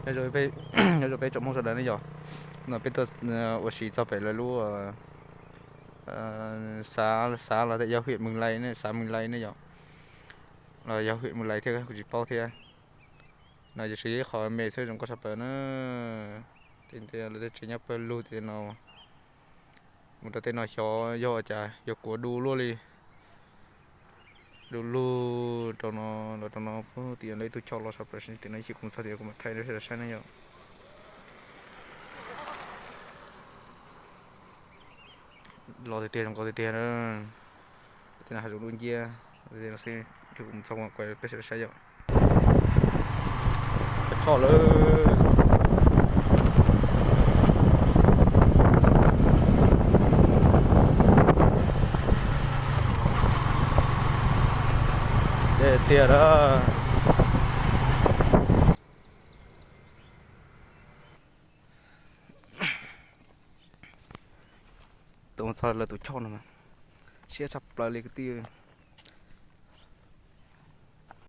Nyob zoo peb tsoom Hmoob sawv daws ne yom. No peb tuaj ua si txog pem lawv lub xav, xav los yog huyện Mường Lay ne, xã Mường Lay ne yom. Los yog huyện Mường Lay thiab kuv tsis paub thiab. No ces tsuas yog ib qho me xwb zoo nkauj tshaj plaws na. Lawv tej tsev nyob pawg lug tiag no. Mus rau tej no xyov yog cas yog kuav du luaj li. Du lug rau no, los rau no, tim no ib tug choj los sab plaws tim no, ib chim kuv mus txog tim no kuv mam thaij rau peb sawv daws saib na yom. Los tiag tiag, zoo nkauj tiag tiag. Tej no hav zoov dub nciab, no xwb, ib chim kuv mus txog kuv mam thaij rau peb sawv daws saib yom. Choj lawm. Tiag tiag na. Tuaj mus txog lawv tus choj no mas siab tshaj plaws li kwv tij.